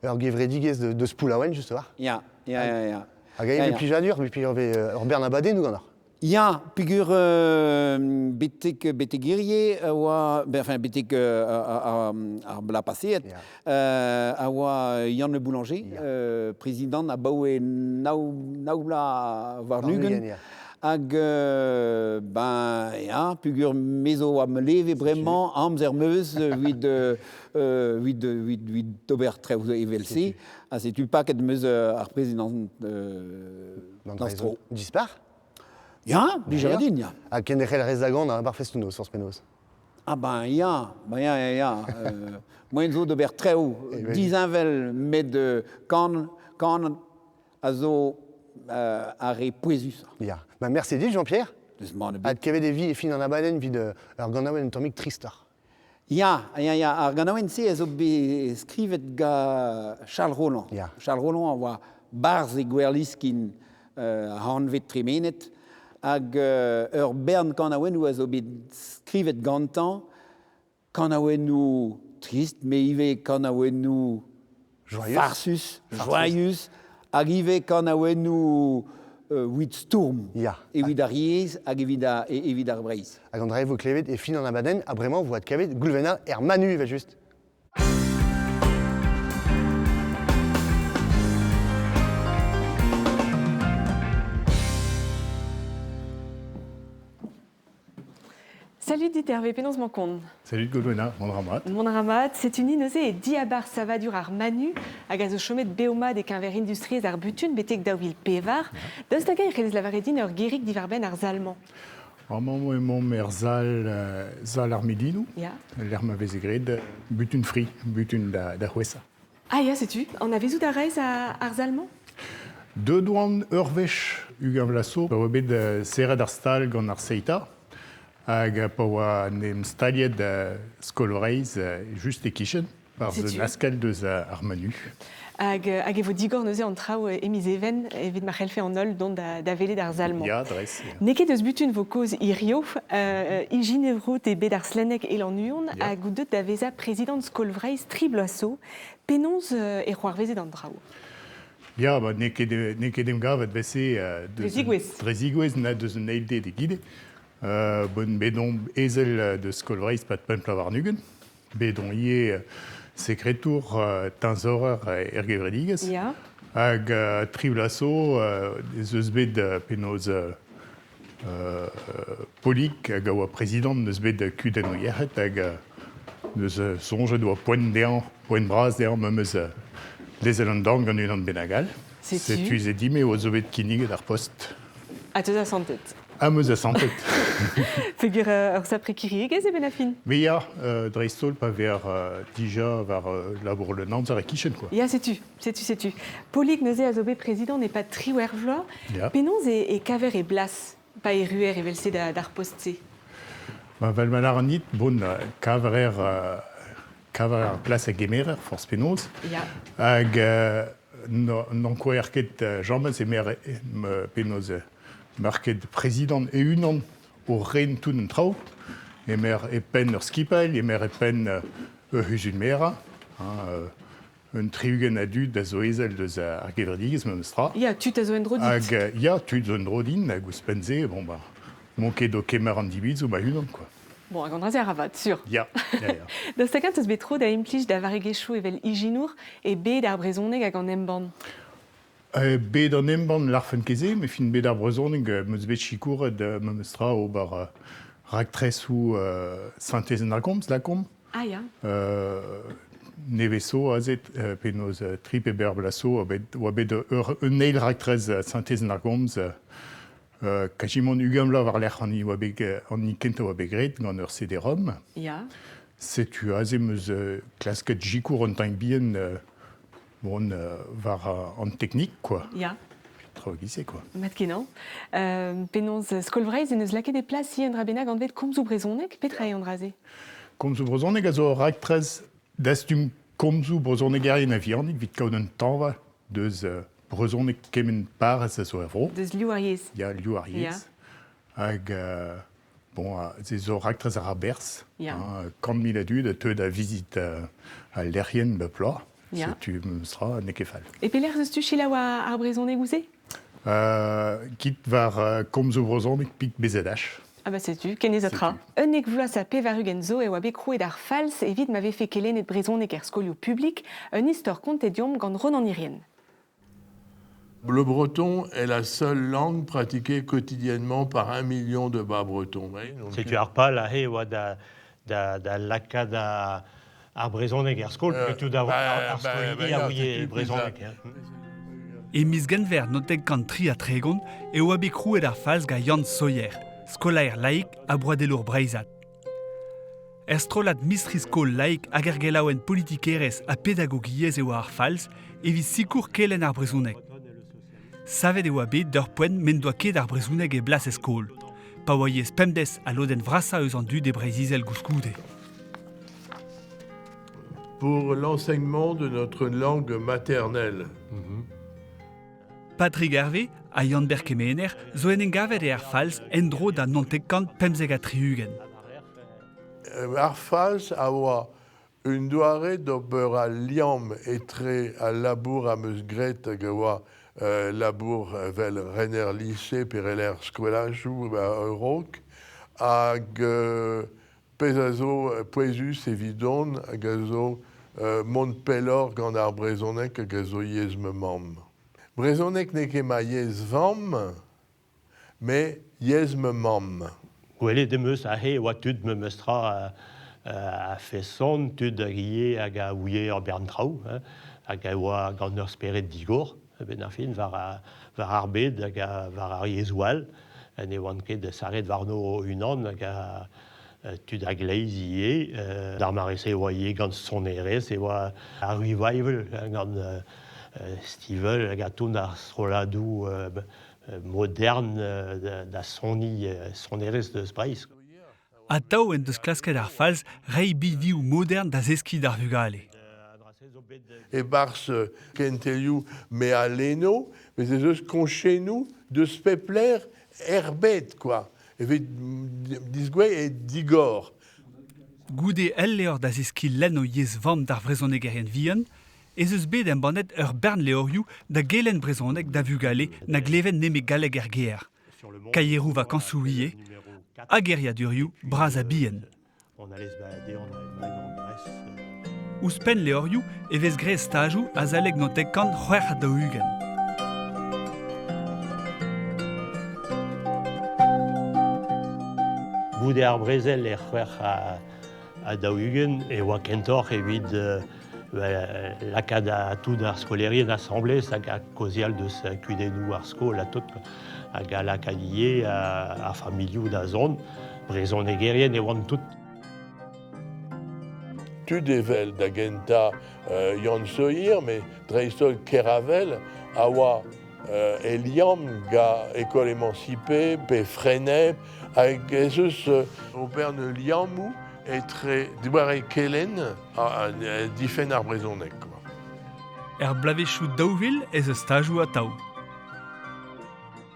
ur gevredigezh deus Poullaouen, just war. Ya, ya, ya, ya. Hag a eo plijadur, ur bern abadennoù ganeoc'h. Ya, peogwir betek betek hirie a oa, enfin betek ar bloaz paseet, a oa Yann Le Boulanger, prezidant abaoe nav, nav bloaz warn-ugent. Hag ben ya, peogwir me zo am leve bremañ amzer 'meus evit evit evit ober traoù evel-se. Ha setu paket 'meus ar prezidant D'an Dispar? Ya, blij din, ya. Ha kenderc'hel a rez da ganañ ar festoù-noz, forzh penaos? Ah ben ya, ben ya, ya, ya. Moaien zo d'ober traoù disheñvel met kan, kan a zo ar re pouezusañ. Ya. Ben merci dit, Jean-Pierre. Deus mann ebet. Adkevet e vi e fin an abadenn evit ur ganaouenn un tammig tristoc'h. Ya, ya, ya, ar ganaouenn-se a zo bet skrivet gant Charles Rolland. Ya. Charles Rolland a oa barzh e Gwerliskin hanvet tremenet, hag ur bern kanaouennoù a zo bet skrivet gantañ, kanaouennoù trist, met ivez kanaouennoù farsus, joaius, hag ivez kanaouennoù evit stourm, evit ar yezh hag evit ar, evit ar Breizh. Hag an dra e vo klevet e fin an abadenn, ha bremañ vo adkavet Goulwena er Manu evel-just. Salut dit Hervé, penaos 'mañ kont? Salut Goulwena, mont a ra mat. Mont a ra mat, setu ni neuze e diabarzh savadur ar Manu hag a zo chomet bev-mat e-keñver industriezh ar butun betek 2004. Daoust hag-eñ e c'hellez lavaret din ur gerig diwar-benn ar sal-mañ? Amañ emaomp er sal, sal ar Milinoù, lec'h ma veze graet butun fri, butun da, da c'hwesa. Ah ya, setu. Anavezout a rez ar sal-mañ? Deuet oan ur wech 20 vloaz zo, pa oa bet serret ar stal gant ar Seita, hag pa oa en em staliet Skol Vreizh just e-kichen. Barzh un askell deus ar menu. Hag, hag e vo digor neuze an traoù e miz Even evit ma c'hellfe an holl dont da, da welet ar sal-mañ. Ya, dres. Ya. N'eo ket eus butun vo kaoz hirio. Euh, ijinevrout eo bet ar slenneg e Lannuon yeah. hag out deut da vezañ prezidant Skol Vreizh tri bloaz zo. Penaos e c'hoarvezet an traoù? Ya, ba, n'eo ket, n'eo ket emgavet vese Dre zigouez. Dre zigouez na deus un eil de d'egile. Bon, bet omp ezel deus Skol Vreizh pad pemp warn-ugent. Bet on ivez sekretour teñzorer er gevredigezh. Ya. Hag tri bloaz zo ez eus bet penaos Polig hag a oa prezidant n'eus bet kudenn o yec'hed hag neus soñjet oa poent dezhañ, poent bras dezhañ memes lezel an dorn gant unan bennak all. Setu. Setu se dit-me oa zo bet kinniget ar post. Ha teus asantet? Ha 'm eus asantet. Peogwir ur sapre kiriegezh eo benn ar fin. Mais ya, dreist-holl pa ver dija war labour leun amzer e-kichen quoi. Ya, setu, setu, setu. Polig neuze a zo bet prezidant e-pad triwec'h vloaz. Ya. Penaos e, e kaver e blas pa erruer evel-se d'ar post-se? Ba, vel ma lâran dit, bon, kaver kaver ar plas a gemerer, forzh penaos. Ya. Hag n'ankouaer ket james emer penaos Market prezidant e-unan o ren tout an traoù. Emer e penn ur skipailh, emer e penn ur c'huzul-merañ. Hein, un tri-ugent a dud a zo ezel deus ar gevredigezh memes tra. Ya, tud a zo en-dro dit. Hag ya, tud zo en-dro din, hag ouzhpenn-se, bon bah, n'on ket o kemer an divizoù ma-unan, quoi. Bon, hag an dra-se a ra vat, sur. Ya, ya, ya. Daoust hag-eñ 'teus bet tro da implij da varregezhioù evel ijinour e bed ar brezhoneg hag an embann? Bet an embann 'lârfen ket se, met fin bet ar brezhoneg 'm eus bet sikouret memes tra ober raktresoù sintezenn ar gomz lakaomp. Ah ya. Nevez zo aze penaos tri pe bevar bloaz zo oa bet un eil raktres sintezenn ar gomz kazimant 20 vloaz war-lerc'h an hini oa bet an hini kentañ oa bet graet gant ur CD-ROM. Ya. Setu aze 'm eus klasket sikour un tamm bihan Bon, war an teknik, quoi. Ya. Traoù e-giz-se, quoi. Mat-kenañ. Penaos Skol Vreizh en deus lakaet e plas un dra bennak anvet komzoù brezhonek. Petra eo an dra-se? Komzoù brezhonek a zo ur raktres dastum komzoù brezhonegerien a-vihanik evit kaout un tañva deus brezhoneg kement parrez a zo er vro. Deus liv ar yezh. Ya, liv ar yezh. Hag bon, se zo raktres ar berzh. Ya. Hein, 100 000 a dud a teu da vizit al lec'hienn bep bloaz. Ya. Setu memes tra, n'eo ket fall. E pelec'h eus tu selaou ar brezhonegoù-se? Kit war komzoù brezhoneg pik BZH. Ah bah setu, ken ez a tra. 11 vloaz ha 80 zo e oa bet krouet ar Falz evit ma vefe kelennet brezhoneg er skolioù publik, un istor kontet deomp gant Ronan Irien. Le breton est la seule langue pratiquée quotidiennement par 1 million de bas-bretons. Setu ar pal aze e oa da, da, da lakaat ar brezhoneg er skol, tout ar, ar skolidi a ouie brezhoneg. E miz Genver 1933 e oa bet krouet ar Falz gant Yann Sohier, skolaer laik ha broadelour breizhat. Er strollad mistri-skol laik hag er gelaouenn politikerezh ha pedagogiezh e oa ar Falz evit sikour kelenn ar brezhoneg. Savet e oa bet d'ur poent m'en doa ket ar brezhoneg e blas e skol, pa oa yezh pemdez al lodenn vrasañ eus an dud e Breizh-Izel koulskoude. Pour l'enseignement de notre langue maternelle. Patrick Hervé ha Yann-Ber Kemener zo en em gavet e Ar Falz en-dro da 1975. Ar Falz a oa un doare d'ober al liamm etre al labour am eus graet hag a oa labour evel rener lise pe rener skolajoù a-raok hag pezh a zo pouezus evidon hag a zo mont pelloc'h gant ar brezhoneg hag a zo yezh ma mamm. Brezhoneg n'eo ket ma yezh vamm, met yezh ma mamm. Gwelet em eus aze e oa tud memes tra a-feson, tud hag ivez hag a ouie ur bern traoù, hein, hag a oa gant ur spered digor, a-benn ar fin, war, war ar bed hag war ar yezhoù all. Ne oant ket sarret warno o-unan hag a tud a-gleiz ivez. D'ar mare-se e oa ivez gant sonerezh, e oa ar revival gant Stivell hag a tont ar strolladoù modern da soniñ sonerezh deus Breizh. Atav en deus klasket ar Falz reiñ binvioù modern da zeskiñ d'ar vugale. E-barzh kentelioù me a lenno, bez ez eus koñchennoù deus pep lec'h er bed kwa, evit disgwez e digor. Goude ul levr da zeskiñ lenn o yezh vamm d'ar vrezhonegerien vihan ez eus bet embannet ur bern levrioù da gelenn brezhoneg da vugale na glevent nemet galleg er gêr. Kaieroù vakañsoù ivez, ha geriadurioù bras ha bihan. Ouzhpenn levrioù e vez graet stajoù azalek 1946. Goude ar brezel e 46 e oa kentoc'h evit lakaat tout ar skolaerien asambles hag kaozeal deus kudennoù ar skol ha tout hag a lakaat ivez ar familhoù da zont. Brezhonegerien e oant tout. Tud evel da gentañ Yann Sohier, met dreist-holl Keravel, a oa e liamm gant École émancipée pe Freinet, hag ez eus ober liammoù etre doare kelenn ha difenn ar brezhoneg. Er bloavezhioù 2000 ez eus stajoù atav.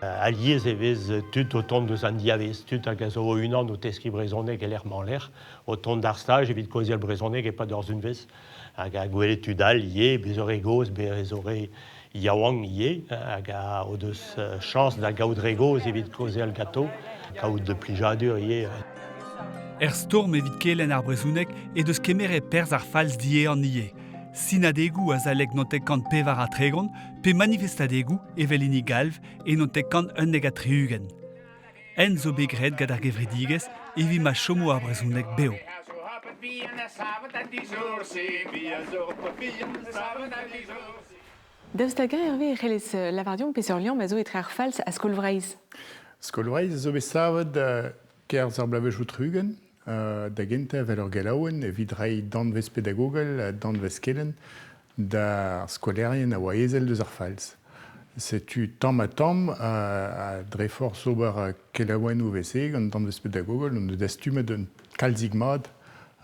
Alies e vez tud o tont deus an diavez, tud hag a zo o-unan o teskiñ brezhoneg e lec'h-mañ-lec'h, o tont d'ar staj evit kaozeal brezhoneg e-pad ur sizhunvezh. Hag a gwelet tud all ivez, bez zo re gozh, bez zo re yaouank ivez, hag a o deus chañs da gaout re gozh evit kaozeal ganto, kaout plijadur ivez. Er stourm evit kelenn ar brezhoneg he deus kemeret perzh ar falz diehan ivez. Sinadegoù azalek 1934 pe manifestadegoù evel hini Galv e 1971. En zo bet graet gant ar gevredigezh evit ma chomo ar brezhoneg bev. Daoust hag-eñ, Hervé, e c'hellez lavar deomp peseurt liamm a zo etre ar falz ha Skol Vreizh? Skol Vreizh a zo bet savet kerzh ar bloavezhioù 60, da gentañ evel ur gelaouenn evit reiñ danvez pedagogel ha danvez kelenn d'ar skolaerien a oa ezel deus ar Falz. Setu tamm-ha-tamm, ha dre forzh ober kelaouennoù evel-se gant danvez pedagogel, hon eus dastumet un kalzik mat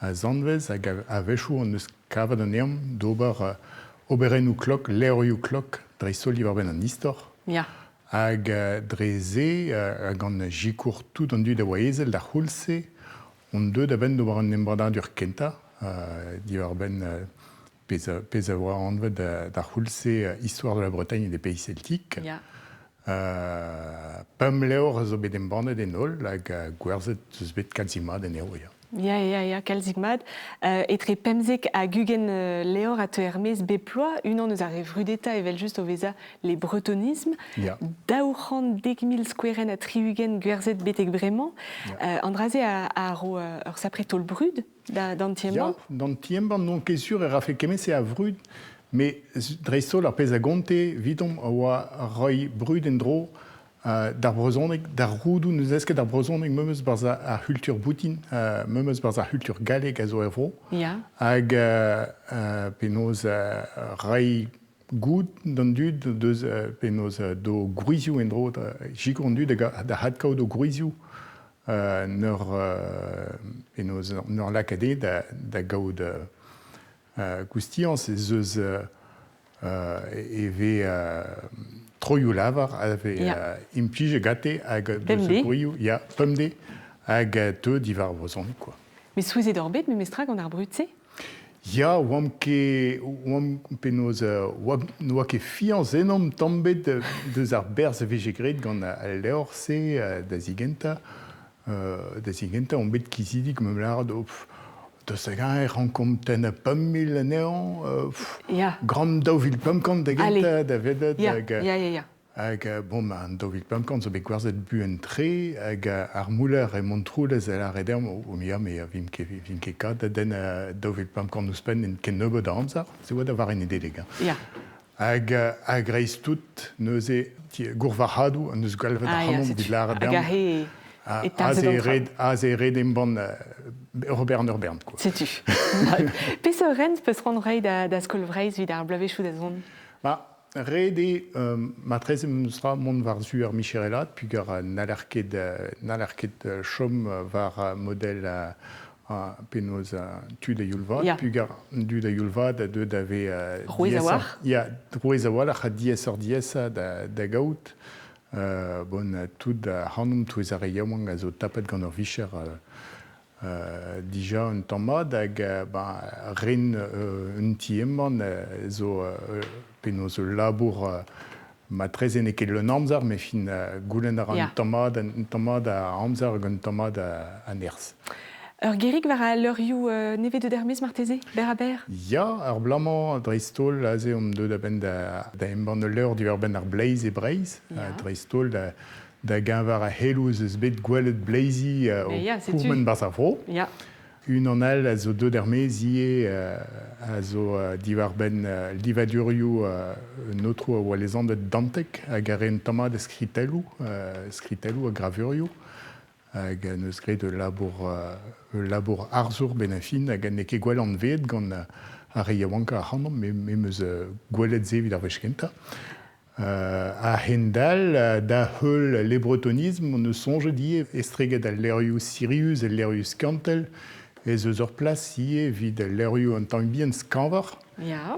a zanvez hag a-wechoù hon eus kavet anezhañ d'ober oberennoù klok, levrioù klok, dreist-holl diwar-benn an istor. Ya. Hag dre se, gant sikour tout an dud a oa ezel d'ar c'houlz-se, on deuet a-benn d'ober un embannadur kentañ diwar-benn pezh a oa anvet d'ar c'houlz-se Histoire de la Bretagne et des pays celtiques. Ya. Pemp levr a zo bet embannet en holl hag gwerzhet eus bet kalzik mat anezho, ya. Ya, ya, ya, kalzik mat. Etre 15 hag 20 levr a teu er-maez bep bloaz, unan eus ar re vrudetañ evel-just o vezañ Les Bretonismes. Ya. 210 000 skouerenn ha 60 gwerzhet betek bremañ. Ya. An dra-se a ro ur sapre taol brud d'an ti-embann. Ya, d'an ti-embann n'on ket sur e rafe kement-se a vrud, met dreist-holl ar pezh a gonte evidomp a oa reiñ brud en-dro d'ar brezhoneg, d'ar roudoù n'eus desket ar brezhoneg memes barzh ar c'hultur boutin, memes barzh ar c'hultur gallek a zo er vro. Ya. Hag penaos reiñ goût d'an dud deus penaos d'o gwrizioù en-dro, sikour an dud da adkaout o gwrizioù 'n ur penaos 'n ur lakaat eo da gaout koustiañs ez eus e vez troioù-lavar a vez implijet gante hag deus gwrizioù ya pemdez hag teu diwar brezhoneg quoi. Mais souezhet oc'h bet memestra gant ar brud-se? Ya, oamp ket oamp penaos n'oa ket fiañs ennomp tamm bet deus ar berzh a vije graet gant al levr-se da zigentañ. Da zigentañ omp bet kizidik ma lâret oh, deus hag-eñ e rankomp tennañ 5 000 anezhañ, Ya. gramm 2500 da gentañ da welet. Ya, hag, ya, ya, ya. Hag bon, an 2500 zo bet gwerzhet buan-tre hag ar mouller e Montroulez a lâre deomp o ya, me vimp ket, vimp ket kat da denn 2500 ouzhpenn en ken nebeut a amzer. Se oa da vare Nedeleg. Hein. Ya. Hag a-greiz-tout, neuze, gourvarc'hadoù an eus galvet Ah, ya, ac'hanomp setu. evit lâret Hag deomp. aze e tarzhet Aze an e traoù. red, aze e red embann ur bern ur bern, quoi. Setu. Peseurt ren peus c'hoant reiñ da Skol Vreizh evit ar bloavezhioù da zont? Ba, Ret eo marteze memes tra mont war-zu ar micherelaat peogwir n'haller ket n'haller ket chom war model Penaos tud a youl vat, pugar an dud a youl vat a deu da vezañ Rouez a-walc'h. Ya, rouez a-walc'h ha diaesoc'h-diaesañ da gaout. Bon, tout ac'hanomp touez ar re yaouank a zo tapet gant ur vicher dija un tamm mat hag ren un ti-embann zo penaos ul labour matreze n'eo ket leun amzer met fin goulenn a ra un tamm mat a amzer hag un tamm mat a nerzh. Ur gerig war al leurioù nevez deut er-maez marteze, berr-ha-berr? Ya, ar bloaz-mañ dreist-holl aze omp deuet a-benn da embann ul levr diwar-benn ar bleiz e Breizh, dreist-holl da geñver ar c'heloù ez eus bet gwelet bleizi o pourmen 'barzh ar vro. Unan all a zo deuet er-maez ivez a zo diwar-benn livadurioù un aotrou a oa lesanvet Danteg hag a rae un tamm mat a skritelloù, skritelloù ha gravurioù hag en deus graet ul labour arzour benn ar fin hag n'eo ket gwell anveet gant ar re yaouankañ ac'hanomp me 'm eus gwelet se evit ar wech kentañ. A-hend-all, da heul le bretonisme hon eus soñjet ivez estreget al levrioù sirius, al levrioù skiantel, ez eus ur plas ivez evit al levrioù un tamm bihan skañvoc'h.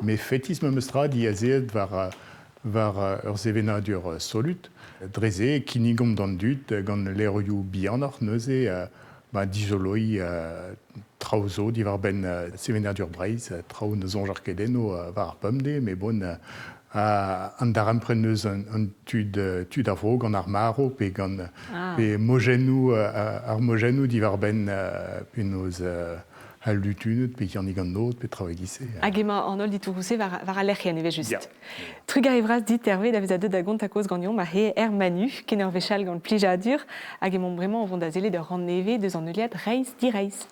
Met fetis memes tra diazeet war war ur sevenadur solut. Dre-se e kinnigomp d'an dud gant levrioù bihanoc'h neuze ba dizoloiñ traoù zo diwar-benn sevenadur Breizh, traoù ne soñjer ket enno war ar pemdez, met bon, an darempred eus an tud, tud a vro gant ar marv pe gant pe mojennoù ar mojennoù diwar-benn penaos al lutuned pe Yannig an Nod pe traoù e-giz-se. Hag emañ an holl ditouroù-se war, war al lec'hienn evel-just. Yeah. Trugarez vras dit Hervé da vezañ deuet da gontañ kaoz ganeomp ma he er Manu, ken ur wech all gant plijadur, hag emaomp bremañ o vont da sellet ur rann nevez deus an heuliad Reizh Direizh.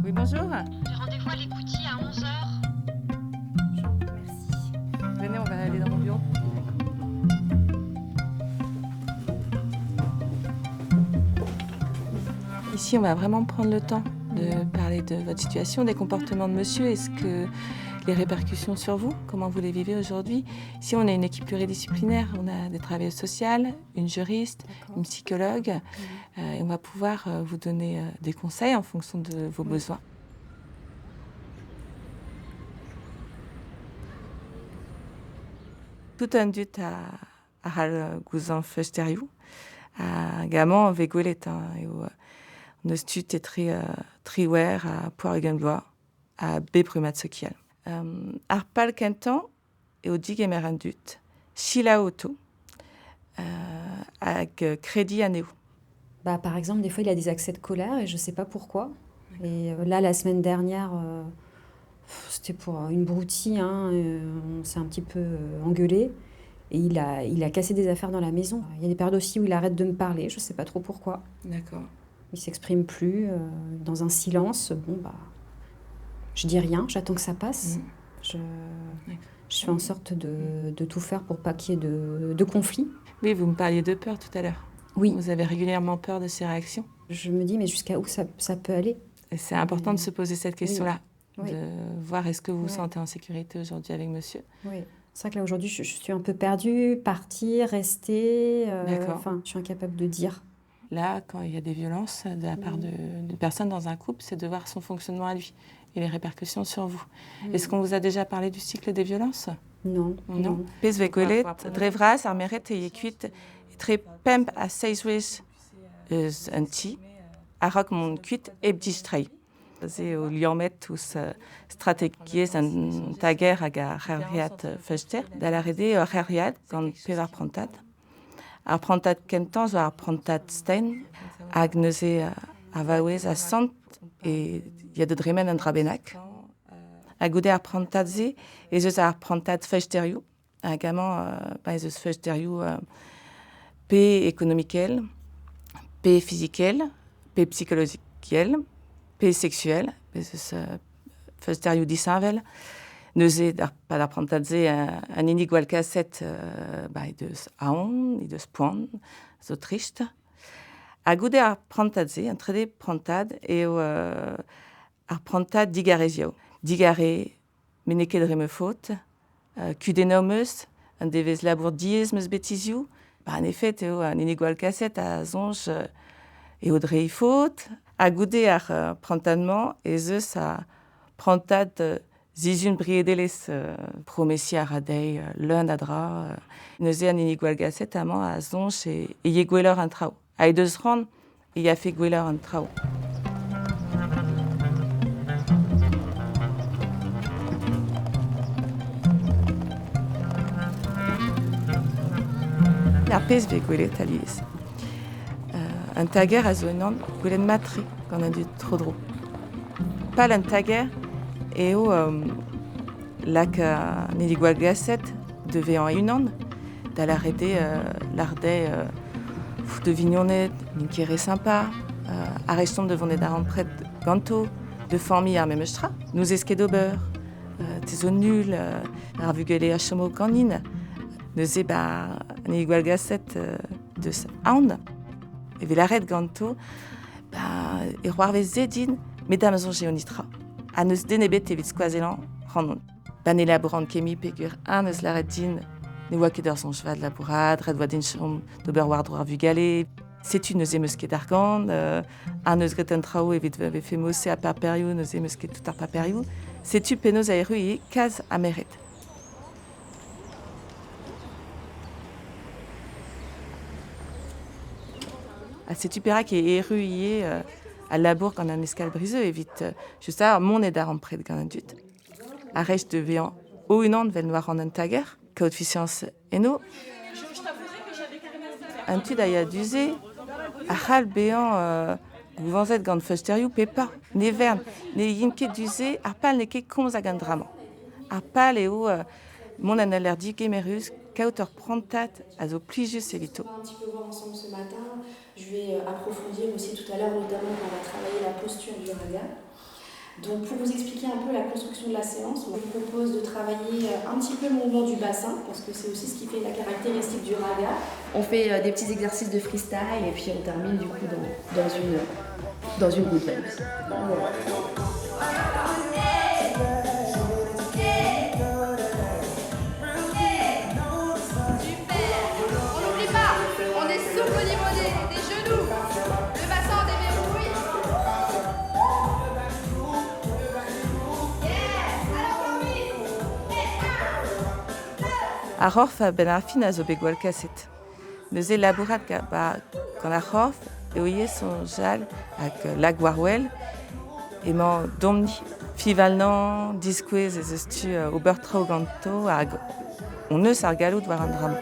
Oui, bonjour. J'ai rendez-vous à l'écoutier à 11h. Merci. Venez, on va aller dans mon bureau. Ici, on va vraiment prendre le temps de parler de votre situation, des comportements de monsieur. Est-ce que les répercussions sur vous, comment vous les vivez aujourd'hui Ici, on a une équipe pluridisciplinaire, on a des travailleuses sociales, une juriste, une psychologue, mmh. et on va pouvoir vous donner des conseils en fonction de vos mmh. besoins. Tout an dud a, a c'hall gouzañv feulsterioù. Hag amañ e vez gwelet hein, eo n'eus tud etre triwec'h ha pevar-ugent vloaz a bep rummad sokial. Ar pal kentañ eo digemer an dud, selaou outo hag krediñ anezho. Bah, par exemple, des fois, il a des accès de colère et je ne sais pas pourquoi. Et là, la semaine dernière, c'était pour une broutille, hein, on s'est un petit peu engueulé. Et il a, il a cassé des affaires dans la maison. Il y a des périodes aussi où il arrête de me parler, je ne sais pas trop pourquoi. D'accord. Il s'exprime plus, dans un silence. Bon, bah, je dis rien, j'attends que ça passe. Mmh. Je, je fais en sorte de, de tout faire pour pas qu'il y ait de, de conflit. Oui, vous me parliez de peur tout à l'heure. Oui. Vous avez régulièrement peur de ces réactions Je me dis, mais jusqu'à où ça, ça peut aller C'est important de se poser cette question-là, oui. de voir est-ce que vous vous ouais. sentez en sécurité aujourd'hui avec monsieur. Oui. C'est vrai que là aujourd'hui, je, je suis un peu perdue, partir, rester. Enfin, je suis incapable de dire. Là, quand il y a des violences de la part d'une personne dans un couple, c'est de voir son fonctionnement à lui et les répercussions sur vous. Mmh. Est-ce qu'on vous a déjà parlé du cycle des violences Non. Non. Pezh vez gwelet, dre vras ar merc'hed e kuit etre pemp ha seizh wech eus un ti a-raok mont kuit hep distreiñ. Se eo liammet ouzh strategiezh an tager hag ar c'hevread feulster, da lâret eo ur c'hevread gant pevar prantad. Ar prantad kentañ zo ar prantad Stein hag neuze ar vaouez a sant e ya da dremen un dra bennak. Ha goude ar prantad-se ez eus ar prantad feulsterioù. Hag amañ ba ez eus feulsterioù pe ekonomikel, pe fizikel, pe psikologikel, pe seksuel, bez eus feulsterioù disheñvel. Neuze d'ar pad ar prantad-se an hini gwallkaset ba he deus aon, he deus poan, zo trist. Ha goude ar prantad-se, an trede prantad, eo ar prantad digarezioù. Digarez, met n'eo ket dre ma faot. Kudennoù 'm eus, un devezh labour diaes 'm eus bet hiziv. Ba, en efed eo an hini gwallkaset a soñj eo dre he faot. Ha goude ar prantad-mañ ez eus ar prantad sizhun briedelezh promesiñ a ra dezhi leun a dra. Neuze an hini gwallgaset amañ a soñj e ye gwelloc'h an traoù. Ha he deus c'hoant e yafe gwelloc'h an traoù. Ar pezh vez gwelet alies. Un tager a zo unan gwelet mat-tre gant an dud tro-dro. Pal an tager eo lak an hini gwallgaset da vezañ e-unan, da lâret eo lâret de vignoned, n'int ket re sympa, arrestont da vont darempred ganto, de familh ar memes tra. N'ouzez ket ober, te zo nul, ar vugale a chomo ganin. Neuze ba an hini gwallgaset deus aon. E vez lâret ganto, ba e c'hoarvez se din, met da'm soñj eo netra. Ha n'eus den ebet evit skoazellañ ac'hanon. Pa ne labouran ket mui peogwir eñ 'neus lâret din ne oa ket ur soñj vat labourat, ret 'oa din chom d'ober war-dro ar vugale. Setu neuze 'm eus ket argant, eñ 'neus graet an traoù evit vefe mosse ar paperioù, neuze 'm eus ket tout ar paperioù. Setu penaos a erru ivez kalz ha meret. Ha setu perak e erru ivez al labour gant an Eskal Brizeux evit just ar mont e darempred gant an dud. Ar rest da vezañ o-unan 'vel war an tager, kaout fiziañs eno. An tud a ya du-se a c'hall bezañ gouvañset gant feulsterioù pe pas. Ne vern, ne yin ket du-se, ar pal n'eo ket komz ag an dra-mañ. Ar pal eo mont en ul lec'h digemerus, kaout ur prantad a zo plijus evito. Un petit peu voir ensemble ce matin. Je vais approfondir aussi tout à l'heure, notamment quand on va travailler la posture du raga. Donc pour vous expliquer un peu la construction de la séance, on vous propose de travailler un petit peu le mouvement du bassin, parce que c'est aussi ce qui fait la caractéristique du raga. On fait des petits exercices de freestyle et puis on termine du coup dans, dans une, dans une good vibes. Voilà. On n'oublie pas, on est souple au niveau des, des genoux. Le bassin déverrouille. Ar c'horf a-benn ar fin a zo bet gwallkaset. Neuze labourat ba gant ar c'horf eo ivez soñjal hag lak war-wel emañ domni. Fivalnañ, diskouez ez eus tu ober traoù ganto hag hon eus ar galloud war an dra-mañ.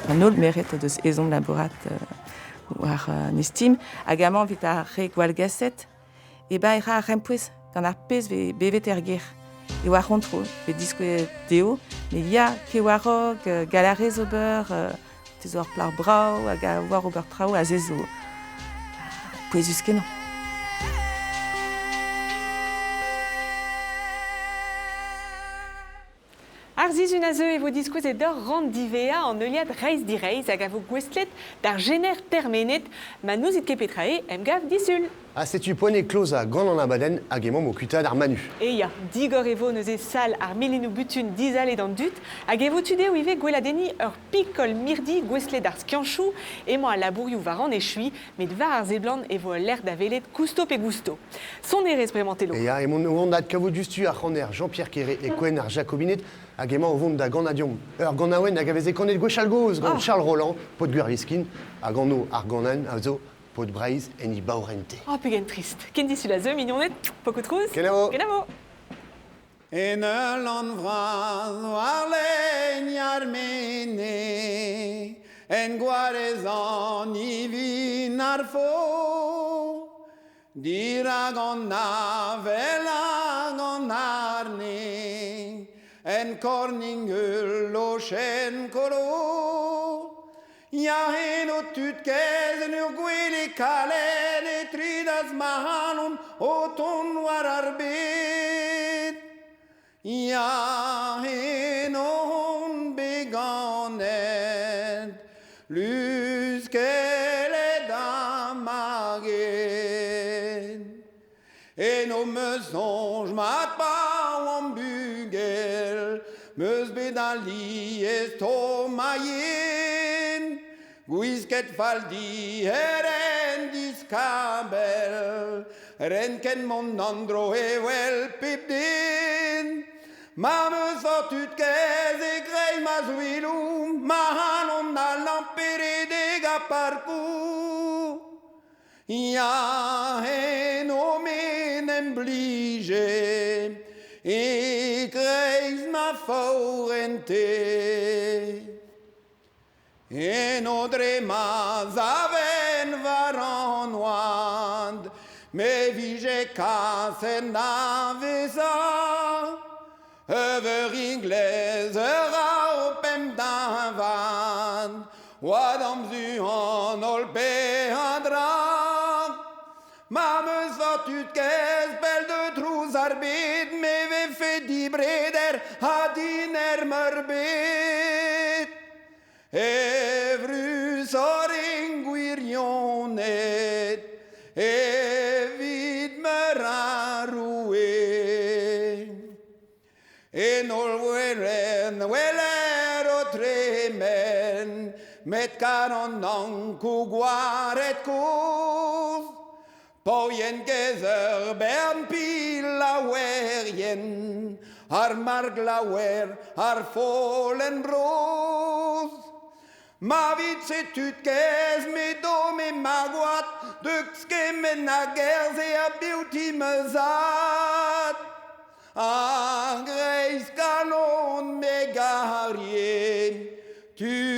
An holl merc'hed o deus ezhomm labourat war an istim hag amañ evit ar re gwallgaset e ba e ra ar c'hempouez gant ar pezh vez bevet er gêr. Eo ar c'hontrol, bet diskouezet dezho, met ya, ket war-raok, gall a rez ober, te zo ur plac'h brav hag a oar ober traoù ha se zo pouezus-kenañ. Ar sizhun a zeu e vo diskouezet deoc'h rann diwezhañ an heuliad Reizh-direizh hag a vo gouestlet d'ar jener termenet. Ma n'ouzit ket petra eo, emgav disul. Ha setu poent eo klozañ gant an abadenn hag emaomp o kuitaat ar Manu. E ya, digor e vo neuze sal ar milinoù-butun dizale d'an dud hag e vo tu dezho ivez gweladenniñ ur pikol mirdi gouestlet d'ar skianchoù. Emañ al labourioù war an echuiñ, met war ar seblant e vo ul lec'h da welet kousto pe gousto. Sonerezh bremañ Telo. E ya, emaon o vont da adkavout diouzhtu ar c'haner Jean-Pierre Quéré e kouent ar Jakobined hag emañ o vont da ganañ deomp ur ganaouenn hag a veze kanet gwechall-gozh gant Charles Rolland, paotr Gwirliskin, hag anv ar ganaouenn a zo Paotr Breizh en he baourente. Oh, pegen trist. Ken disul a zeu, mignoned, pokoù trouz. Kenavo. Kenavo. En ul lann vras war lein ar mene, en gwarez an ivin ar fo, dirak an avel hag an arne, en korning ul lochenn kolo. Ya eno tud kaezh en ur gwele kalet e tridas ma c'halon o tont war ar bed. Ya eno on bet ganet, luskellet ha maget. Eno 'm eus soñj mat pa oan bugel, 'm eus bet alies tomm ha yen, gwisket fall dieren diskabell, renket mont an-dro evel pep den. Ma 'm eus tud kaezh e-kreiz ma zoueloù, ma c'halon a lamp e redek ar parkoù. Ya, eno me 'n em blije, e-kreiz ma faourentez. Eno dre ma saven war an oad, me vije kaset da vezañ ur inglez, ur ao pemp dañvad, oa d'am zu an holl peadra. Ma 'm eus va tud kaezh pell de trouz ar bed, me vefe dibreder ha diner meurbet. Evrus orin gwirioned, evit meur a roue. En holl welen weler o tremen, met kar an Ankou gwaret kozh. Paourien gaezh ur bern pillaouerien, ar marglaouer, ar follenn brozh. Ma vit se tud kaezh me do me ma gwad, deus kement a gerzhe a beauty ma zad. A-greiz kalon me garie, tud